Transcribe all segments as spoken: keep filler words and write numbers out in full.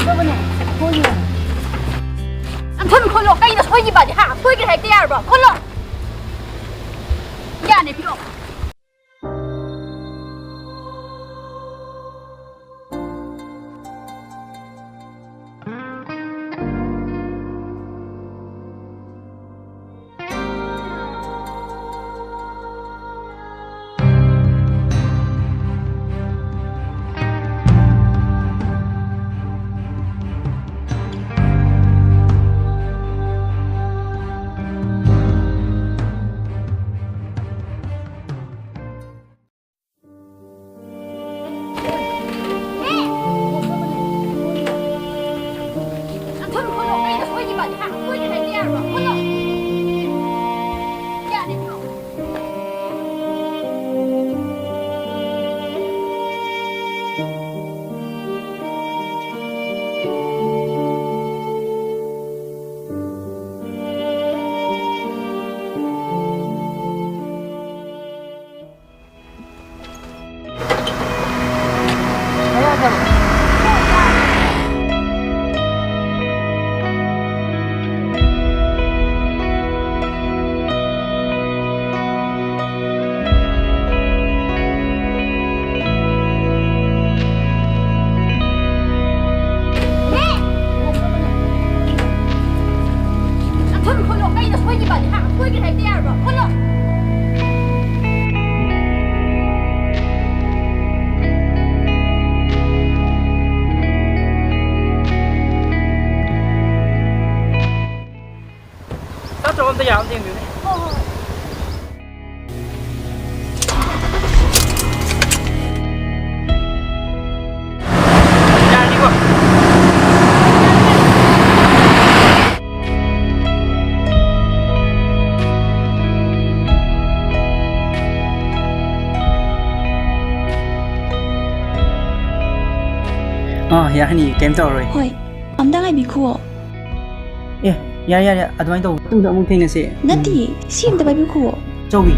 ꯅꯪ ꯊꯨꯅ ꯈꯣꯠꯂꯣ꯫ ꯀꯩꯅꯣ ꯁꯣꯏꯈꯤꯕꯗꯤ, ꯍꯥ? ꯁꯣꯏꯈ꯭ꯔꯦ ꯍꯥꯏꯕꯗꯤ ꯌꯥꯔꯕ꯭ꯔꯣ? ꯈꯣꯠꯂꯣ꯫ ꯌꯥꯅꯤ, ꯄꯤꯔꯛꯑꯣ꯫ ꯆꯥꯛ ꯊꯣꯡ ꯑꯝꯇ ꯌꯥꯕ ꯌꯦꯡꯕꯤꯌꯨꯅꯦ꯫ ꯍꯣꯏ, ꯍꯣꯏ꯫ ꯌꯥꯔꯅꯤꯀꯣ? ꯑꯥ, ꯌꯥꯔꯅꯤ, ꯀꯩꯝ ꯇꯧꯔꯔꯣꯏ꯫ ꯍꯣꯏ, ꯑꯝꯇ ꯉꯥꯏꯕꯤꯈꯨꯋꯣ꯫ ꯑꯦ, ꯌꯥꯔꯦ, ꯌꯥꯔꯦ, ꯑꯗꯨꯃꯥꯏꯅ ꯇꯧ꯫ ꯃꯇꯨꯡꯗ ꯑꯃꯨꯛ ꯊꯦꯡꯅꯁꯦ꯫ ꯅꯠꯇꯤꯌꯦ, ꯁꯤ ꯑꯝꯇ ꯄꯥꯏꯕꯤꯈꯨꯋꯣ꯫ ꯆꯧꯕꯤ꯫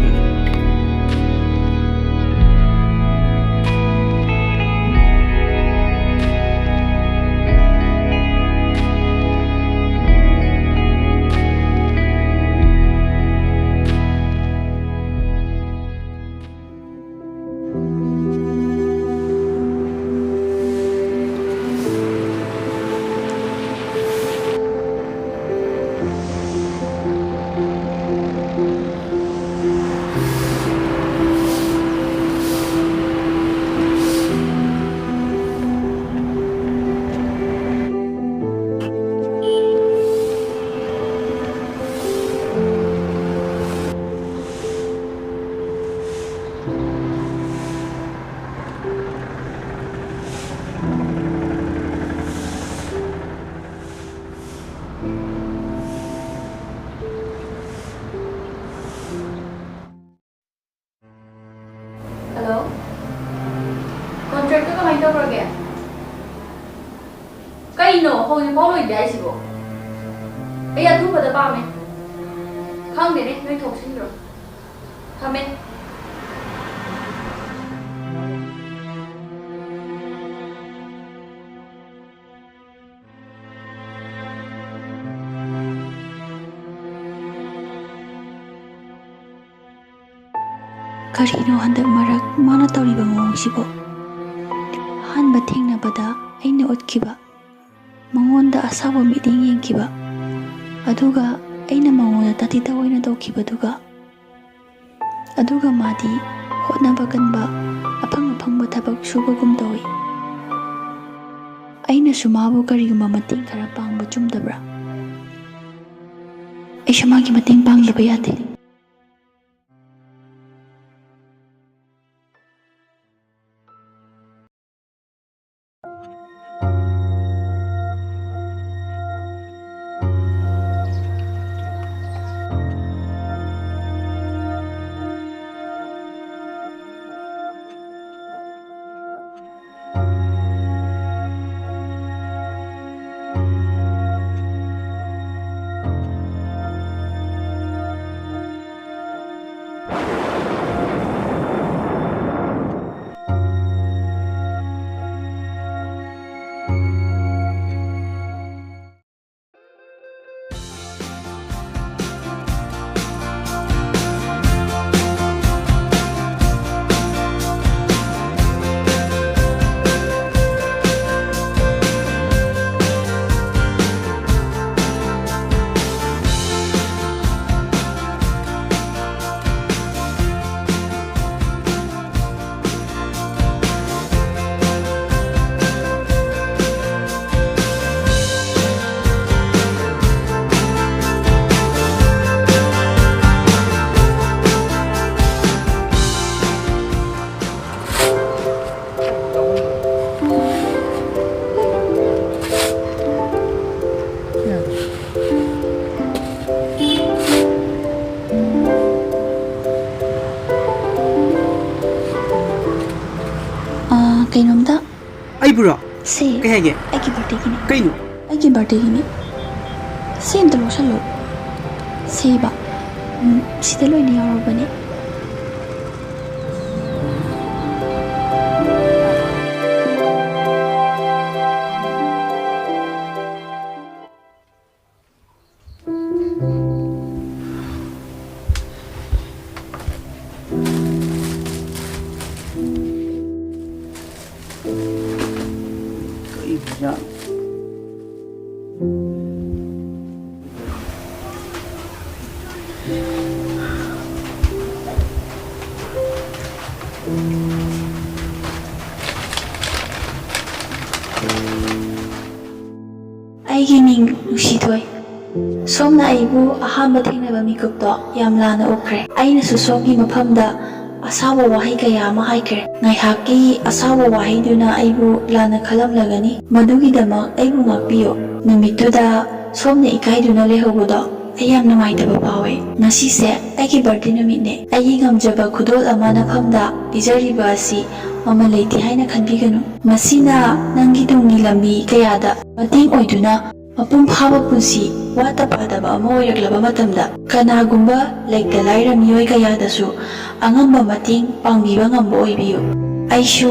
ꯍꯜꯂꯣ, ꯀꯣꯟꯇ꯭ꯔꯦꯛꯇꯣ ꯀꯃꯥꯏꯅ ꯇꯧꯈ꯭ꯔꯒꯦ? ꯀꯩꯅꯣ ꯍꯧꯖꯤꯛꯐꯥꯎ ꯂꯣꯏꯗꯦ ꯍꯥꯏꯁꯤꯕꯣ? ꯑꯩ ꯑꯊꯨꯕꯗ ꯄꯥꯝꯃꯦ꯫ ꯈꯪꯗꯦꯅꯦ, ꯅꯣꯏ ꯊꯣꯛꯁꯤꯟꯈ꯭ꯔꯣ꯫ ꯊꯝꯃꯦ꯫ ꯀꯔꯤꯅꯣ ꯍꯟꯗꯛ ꯃꯔꯛ ꯃꯥꯅ ꯇꯧꯔꯤꯕ ꯃꯑꯣꯡꯁꯤꯕꯣ? ꯑꯍꯥꯟꯕ ꯊꯦꯡꯅꯕꯗ ꯑꯩꯅ ꯎꯠꯈꯤꯕ, ꯃꯉꯣꯟꯗ ꯑꯁꯥꯎꯕ ꯃꯤꯠꯌꯦꯡ ꯌꯦꯡꯈꯤꯕ, ꯑꯗꯨꯒ ꯑꯩꯅ ꯃꯉꯣꯟꯗ ꯇꯥꯊꯤ ꯇꯥꯑꯣꯏꯅ ꯇꯧꯈꯤꯕꯗꯨꯒ, ꯑꯗꯨꯒ ꯃꯥꯗꯤ ꯍꯣꯠꯅꯕ ꯀꯟꯕ, ꯑꯐꯪ ꯑꯐꯪꯕ ꯊꯕꯛ ꯁꯨꯕꯒꯨꯝ ꯇꯧꯏ꯫ ꯑꯩꯅꯁꯨ ꯃꯥꯕꯨ ꯀꯔꯤꯒꯨꯝꯕ ꯃꯇꯦꯡ ꯈꯔ ꯄꯥꯡꯕ ꯆꯨꯝꯗꯕ꯭ꯔꯥ? ꯑꯩꯁꯨ ꯃꯥꯒꯤ ꯃꯇꯦꯡ ꯄꯥꯡꯗꯕ ꯌꯥꯗꯦ꯫ ꯀꯩꯅꯣꯝꯇ ꯑꯩꯕꯨꯔꯣ? ꯁꯦ꯫ ꯀꯩ ꯍꯥꯏꯒꯦ? ꯑꯩꯒꯤ ꯕꯥꯔꯗꯦꯒꯤꯅꯦ꯫ ꯀꯩꯅꯣ? ꯑꯩꯒꯤ ꯕꯥꯔꯗꯦꯒꯤꯅꯦ꯫ ꯁꯤ ꯑꯝꯇ ꯂꯧꯁꯜꯂꯣ꯫ ꯁꯦꯕ꯫ ꯎꯝ, ꯁꯤꯗ ꯂꯣꯏꯅ ꯌꯥꯎꯔꯕꯅꯦ꯫ ꯑꯩꯒꯤ ꯃꯤꯡ ꯅꯨꯡꯁꯤꯊꯣꯏ꯫ ꯁꯣꯝꯅ ꯑꯩꯕꯨ ꯑꯍꯥꯟꯕ ꯊꯦꯡꯅꯕ ꯃꯤꯀꯨꯞꯇꯣ ꯌꯥꯝ ꯂꯥꯟꯅ ꯎꯈ꯭ꯔꯦ꯫ ꯑꯩꯅꯁꯨ ꯁꯣꯝꯒꯤ ꯃꯐꯝꯗ ꯑꯁꯥꯎꯕ ꯋꯥꯍꯩ ꯀꯌꯥ ꯑꯃ ꯍꯥꯏꯈ꯭ꯔꯦ꯫ ꯉꯥꯏꯍꯥꯛꯀꯤ ꯑꯁꯥꯎꯕ ꯋꯥꯍꯩꯗꯨꯅ ꯑꯩꯕꯨ ꯂꯥꯟꯅ ꯈꯜꯂꯝꯂꯒꯅꯤ꯫ ꯃꯗꯨꯒꯤꯗꯃꯛ ꯑꯩꯕꯨ ꯉꯥꯛꯄꯤꯌꯨ꯫ ꯅꯨꯃꯤꯠꯇꯨꯗ ꯁꯣꯝꯅ ꯏꯀꯥꯏꯗꯨꯅ ꯂꯩꯍꯧꯕꯗꯣ ꯑꯩ ꯌꯥꯝ ꯅꯨꯡꯉꯥꯏꯇꯕ ꯐꯥꯎꯋꯦ꯫ ꯉꯁꯤꯁꯦ ꯑꯩꯒꯤ ꯕꯥꯔꯗꯦ ꯅꯨꯃꯤꯠꯅꯦ꯫ ꯑꯩꯒꯤ ꯉꯝꯖꯕ ꯈꯨꯗꯣꯜ ꯑꯃ ꯅꯐꯝꯗ ꯄꯤꯖꯔꯤꯕ ꯑꯁꯤ ꯃꯃꯜ ꯂꯩꯇꯦ ꯍꯥꯏꯅ ꯈꯟꯕꯤꯒꯅꯨ꯫ ꯃꯁꯤꯅ ꯅꯪꯒꯤ ꯇꯨꯡꯒꯤ ꯂꯝꯕꯤ ꯀꯌꯥꯗ ꯃꯇꯦꯡ ꯑꯣꯏꯗꯨꯅ ꯃꯄꯨꯡ ꯐꯥꯕ ꯄꯨꯟꯁꯤ ꯋꯥꯠꯇ ꯄꯥꯗꯕ ꯑꯃ ꯑꯣꯏꯔꯛꯂꯕ ꯃꯇꯝꯗ, ꯀꯅꯥꯒꯨꯝꯕ ꯂꯩꯇ ꯂꯥꯏꯔ ꯃꯤꯑꯣꯏ ꯀꯌꯥꯗꯁꯨ ꯑꯉꯝꯕ ꯃꯇꯦꯡ ꯄꯥꯡꯕꯤꯕ ꯉꯝꯕ ꯑꯣꯏꯕꯤꯌꯨ꯫ ꯑꯩꯁꯨ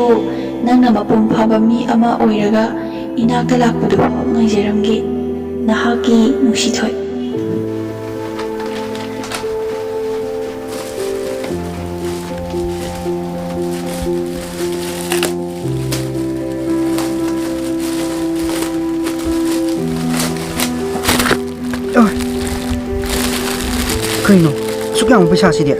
ꯅꯪꯅ ꯃꯄꯨꯡ ꯐꯥꯕ ꯃꯤ ꯑꯃ ꯑꯣꯏꯔꯒ ꯏꯅꯥꯛꯇ ꯂꯥꯛꯄꯗꯨꯐꯥꯎ ꯉꯥꯏꯖꯔꯝꯒꯦ꯫ ꯅꯍꯥꯛꯀꯤ ꯅꯨꯡꯁꯤꯊꯣꯏ꯫ ꯑꯣꯏ! ꯀꯩꯅꯣ? ꯑꯁꯨꯛ ꯌꯥꯝꯕ ꯄꯩꯁꯥꯁꯤꯗꯤ?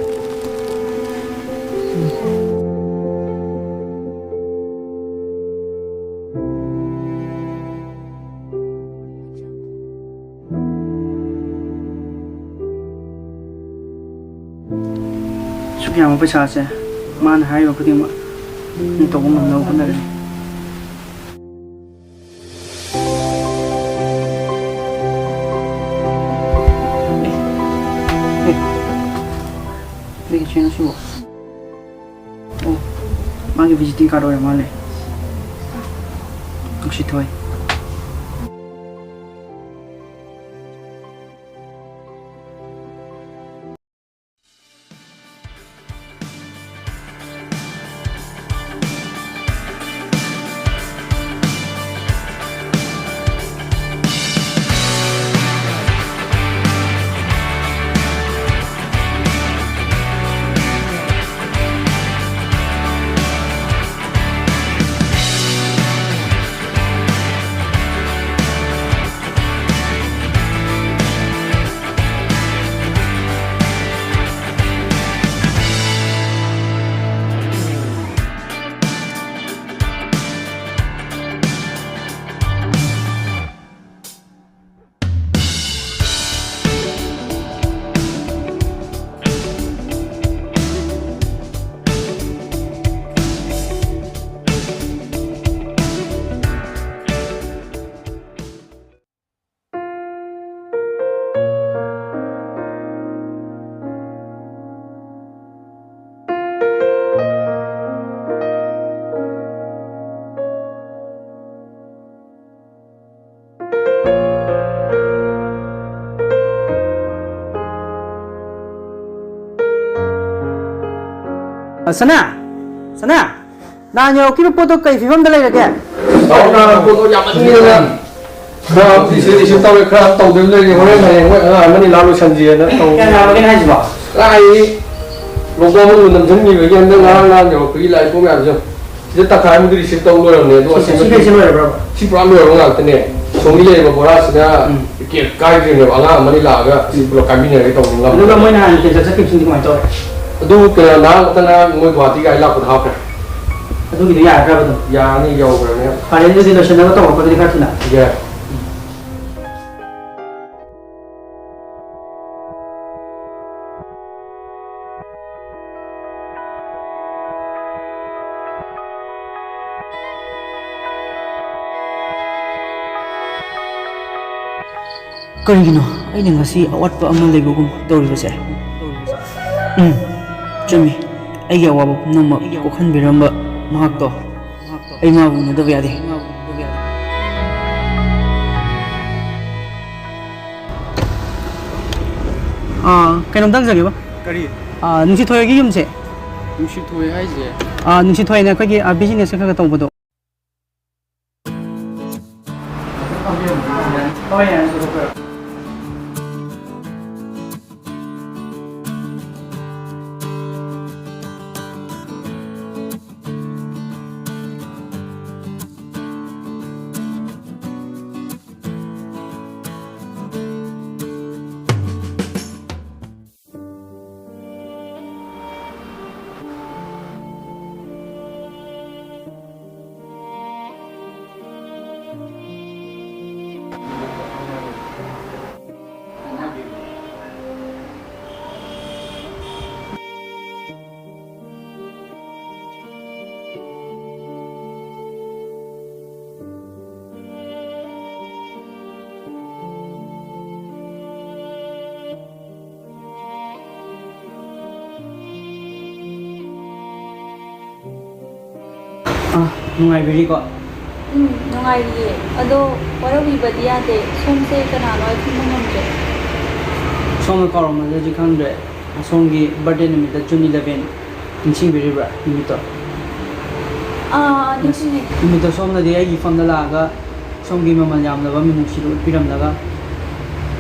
ꯑꯁꯨꯛ ꯌꯥꯝꯕ ꯄꯩꯁꯥꯁꯦ ꯃꯥꯅ ꯍꯥꯏꯔꯤꯕ ꯈꯨꯗꯤꯡꯃꯛ ꯑꯩꯅ ꯇꯧꯕ ꯉꯝꯅꯕ ꯍꯣꯠꯅꯔꯅꯤ꯫ ꯑꯦ, ꯑꯦ, ꯀꯔꯤ ꯀꯩꯅꯣ ꯁꯤꯕꯣ? ꯑꯣ, ꯃꯥꯒꯤ visiting card ꯑꯣꯏꯔ ꯃꯥꯜꯂꯦ꯫ ꯁꯤꯊꯣꯏ꯫ ꯑ, ꯁꯅꯥ! ꯁꯅꯥ! ꯅꯍꯥꯟ ꯌꯧꯔꯛꯈꯤꯕ ꯄꯣꯠꯇꯣ ꯀꯩ ꯐꯤꯕꯝꯗ ꯂꯩꯔꯒꯦ? ꯇꯧꯔꯣ, ꯅꯍꯥꯟ ꯄꯣꯠꯇꯣ ꯌꯥꯝꯃꯟꯈꯤꯗꯅ ꯈꯔ ꯔꯤꯁꯤꯞ, ꯔꯤꯁꯤꯞ ꯇꯧꯔꯦ, ꯈꯔ ꯇꯧꯗꯕ ꯂꯩꯔꯦ꯫ ꯍꯣꯔꯦꯟ ꯍꯌꯦꯡ ꯃꯣꯏ ꯑꯉꯥꯡ ꯑꯃꯅꯤ ꯂꯥꯛꯑ ꯂꯣꯏꯁꯟꯁꯦꯅ ꯇꯧꯕ꯫ ꯀꯌꯥꯝ ꯌꯥꯝꯃꯒꯦꯅꯦ ꯍꯥꯏꯁꯤꯕꯣ? ꯀꯥꯏꯗꯒꯤ ꯂꯣꯛꯗꯥꯎꯟ ꯃꯅꯨꯡꯗ ꯅꯝꯁꯤꯟꯈꯤꯕꯒꯤ ꯍꯟꯗꯛ ꯉꯔꯥꯡ ꯅꯍꯥꯟ ꯌꯧꯔꯛꯄꯒꯤ ꯂꯥꯛꯏ ꯄꯣꯠ ꯃꯌꯥꯝꯁꯦ꯫ ꯁꯤꯗ ꯇꯪꯈꯥꯏ ꯑꯃꯗꯤ ꯔꯤꯁꯤꯞ ꯇꯧ ꯂꯣꯏꯔꯕꯅꯦ, ꯑꯗꯣ ꯁꯤ, ꯑꯁꯤ ꯁꯤꯈꯩꯁꯦ ꯂꯣꯏꯔꯕ꯭ꯔꯕ? ꯁꯤ ꯄꯨꯔꯥ ꯂꯣꯏꯔꯕ ꯉꯥꯛꯇꯅꯦ꯫ ꯁꯣꯝꯒꯤ ꯂꯩꯔꯤꯕ ꯕꯣꯔꯥꯁꯤꯅ ꯎꯝ꯫ ꯀꯦ-, ꯀꯥꯏꯗ꯭ꯔꯤꯅꯦꯕ꯫ ꯑꯉꯥꯡ ꯑꯃꯅꯤ ꯂꯥꯛꯑꯒ ꯁꯤ ꯄꯨꯂꯞ ꯀꯥꯏꯃꯤꯟꯅꯔꯒꯦ ꯇꯧꯕꯅꯤ, ꯉꯝꯗ꯭ꯔꯦ꯫ ꯑꯗꯨꯒ ꯃꯣꯏ ꯅꯍꯥꯟ ꯀꯦꯟꯁꯦꯜ ꯆꯠꯈꯤꯕꯁꯤꯡꯗꯤ ꯀꯃꯥꯏꯅ ꯇꯧꯔꯦ? ꯑꯗꯨ ꯀꯩꯅꯣ, ꯅꯍꯥꯟ ꯈꯛꯇ ꯉꯔꯥꯡ ꯃꯣꯏ ꯒꯨꯍꯥꯇꯤ ꯒꯥꯔꯤ ꯂꯥꯛꯄꯗ ꯍꯥꯞꯈ꯭ꯔꯦ꯫ ꯑꯗꯨꯒꯤꯗꯤ ꯌꯥꯔꯗ꯭ꯔꯕ ꯑꯗꯨꯝ? ꯌꯥꯔꯅꯤ, ꯌꯧꯈ꯭ꯔꯅꯤ꯫ ꯐꯔꯦ, ꯑꯗꯨꯗꯤ ꯂꯣꯏꯁꯤꯟꯅꯕ ꯇꯧꯔꯛꯄꯗꯨꯗꯤ ꯈꯔ ꯊꯨꯅ꯫ ꯌꯥꯏ꯫ ꯀꯔꯤꯒꯤꯅꯣ ꯑꯩꯅ ꯉꯁꯤ ꯑꯋꯥꯠꯄ ꯑꯃ ꯂꯩꯕꯒꯨꯝ ꯇꯧꯔꯤꯕꯁꯦ? ꯎꯝ, ꯆꯨꯝꯃꯤ꯫ ꯑꯩꯒꯤ ꯑꯋꯥꯕ ꯄꯨꯝꯅꯃꯛ ꯀꯣꯛꯍꯟꯕꯤꯔꯝꯕ ꯃꯍꯥꯛꯇꯣ꯫ ꯑꯩ ꯃꯥꯕꯨ ꯎꯅꯗꯕ ꯌꯥꯗꯦ꯫ ꯑꯥ, ꯀꯩꯅꯣꯝꯇ ꯍꯪꯖꯒꯦꯕ꯫ ꯀꯔꯤ? ꯑꯥ, ꯅꯨꯡꯁꯤꯊꯣꯏꯒꯤ ꯌꯨꯝꯁꯦ? ꯅꯨꯡꯁꯤꯊꯣꯏ ꯍꯥꯏꯁꯦ? ꯑꯥ, ꯅꯨꯡꯁꯤꯊꯣꯏꯅ ꯑꯩꯈꯣꯏꯒꯤ, ꯑꯥ, business ꯈꯔ ꯈꯔ ꯇꯧꯕꯗꯣ꯫ ꯑꯥ, ꯅꯨꯡꯉꯥꯏꯕꯤꯔꯤꯀꯣ? ꯎꯝ, ꯅꯨꯡꯉꯥꯏꯔꯤꯌꯦ꯫ ꯑꯗꯣ ꯋꯥꯔꯧꯕꯤꯕꯗꯤ ꯌꯥꯗꯦ꯫ ꯁꯣꯝꯁꯦ ꯀꯅꯥꯅꯣ ꯑꯩ ꯈꯪꯕ ꯉꯝꯗ꯭ꯔꯦ꯫ ꯁꯣꯝꯅ ꯀꯥꯎꯔꯝꯃꯗ꯭ꯔꯗꯤ ꯈꯪꯗ꯭ꯔꯦ꯫ ꯑꯁꯣꯝꯒꯤ birthday ꯅꯨꯃꯤꯠꯇ, June eleven, ꯅꯤꯡꯁꯤꯡꯕꯤꯔꯤꯕ꯭ꯔꯥ ꯅꯨꯃꯤꯠꯇꯣ? ꯑꯥ, ꯑꯥ, ꯅꯤꯡꯁꯤꯡꯉꯦ꯫ ꯅꯨꯃꯤꯠꯇꯣ ꯁꯣꯝꯅꯗꯤ ꯑꯩꯒꯤ ꯏꯐꯝꯗ ꯂꯥꯛꯑꯒ ꯁꯣꯝꯒꯤ ꯃꯃꯜ ꯌꯥꯝꯂꯕ ꯃꯤꯅꯨꯡꯁꯤꯗꯨ ꯎꯠꯄꯤꯔꯝꯂꯒ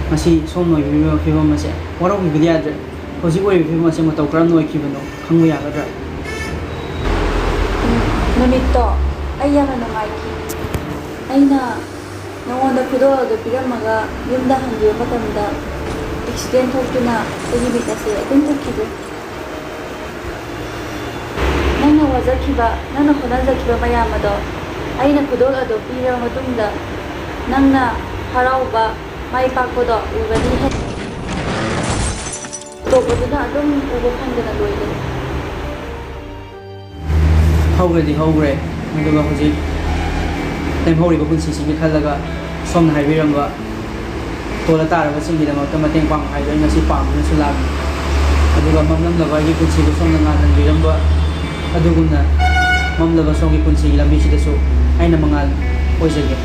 ꯉꯁꯤ ꯁꯣꯝꯅ ꯑꯣꯏꯕꯤꯔꯤꯕ ꯐꯤꯕꯝ ꯑꯁꯦ ꯋꯥꯔꯧꯕꯤꯕꯗꯤ ꯌꯥꯗ꯭ꯔꯦ꯫ ꯍꯧꯖꯤꯛ ꯑꯣꯏꯔꯤꯕ ꯐꯤꯕꯝ ꯑꯁꯦ ꯃꯇꯧ ꯀꯔꯝꯅ ꯑꯣꯏꯈꯤꯕꯅꯣ ꯈꯪꯕ ꯌꯥꯒꯗ꯭ꯔꯥ? ꯎꯝ, ꯅꯨꯃꯤꯠꯇꯣ ꯑꯩ ꯌꯥꯝꯅ ꯅꯨꯡꯉꯥꯏꯈꯤ꯫ ꯑꯩꯅ ꯅꯉꯣꯟꯗ ꯈꯨꯗꯣꯜ ꯑꯗꯨ ꯄꯤꯔꯝꯃꯒ ꯌꯨꯝꯗ ꯍꯟꯈꯤꯕ ꯃꯇꯝꯗ accident ꯊꯣꯛꯇꯨꯅ ꯑꯩꯒꯤ ꯃꯤꯠ ꯑꯁꯦ ꯑꯗꯨꯝ ꯎꯈꯤꯗ꯭ꯔꯦ꯫ ꯅꯪꯅ ꯋꯥꯖꯈꯤꯕ, ꯅꯪꯅ ꯍꯣꯠꯅꯖꯈꯤꯕ ꯃꯌꯥꯝ ꯑꯗꯣ ꯑꯩꯅ ꯈꯨꯗꯣꯜ ꯑꯗꯣ ꯄꯤꯔꯕ ꯃꯇꯨꯡꯗ ꯅꯪꯅ ꯍꯔꯥꯎꯕ, ꯃꯥꯏ ꯄꯥꯛꯄꯗꯣ ꯎꯒꯅꯤ ꯍꯥꯏꯅ ꯇꯣꯛꯄꯗꯨꯅ ꯑꯗꯨꯝ ꯎꯕ ꯐꯪꯗꯅ ꯂꯣꯏꯔꯦ꯫ ꯍꯧꯈ꯭ꯔꯗꯤ ꯍꯧꯈ꯭ꯔꯦ, ꯑꯗꯨꯒ ꯍꯧꯖꯤꯛ ꯂꯦꯝꯍꯧꯔꯤꯕ ꯄꯨꯟꯁꯤꯁꯤꯒꯤ ꯈꯜꯂꯒ ꯁꯣꯝꯅ ꯍꯥꯏꯕꯤꯔꯝꯕ ꯇꯣꯜꯂ ꯇꯥꯔꯕꯁꯤꯡꯒꯤꯗꯃꯛꯇ ꯃꯇꯦꯡ ꯄꯥꯡꯕ ꯍꯥꯏꯗꯣ ꯑꯩ ꯉꯁꯤ ꯄꯥꯡꯗꯨꯅꯁꯨ ꯂꯥꯛꯂꯤ꯫ ꯑꯗꯨꯒ ꯃꯝꯂꯝꯂꯕ ꯑꯩꯒꯤ ꯄꯨꯟꯁꯤꯕꯨ ꯁꯣꯝꯅ ꯉꯥꯟꯍꯟꯕꯤꯔꯝꯕ ꯑꯗꯨꯒꯨꯝꯅ ꯃꯝꯂꯕ ꯁꯣꯝꯒꯤ ꯄꯨꯟꯁꯤꯒꯤ ꯂꯝꯕꯤꯁꯤꯗꯁꯨ ꯑꯩꯅ ꯃꯉꯥꯜ ꯑꯣꯏꯖꯒꯦ꯫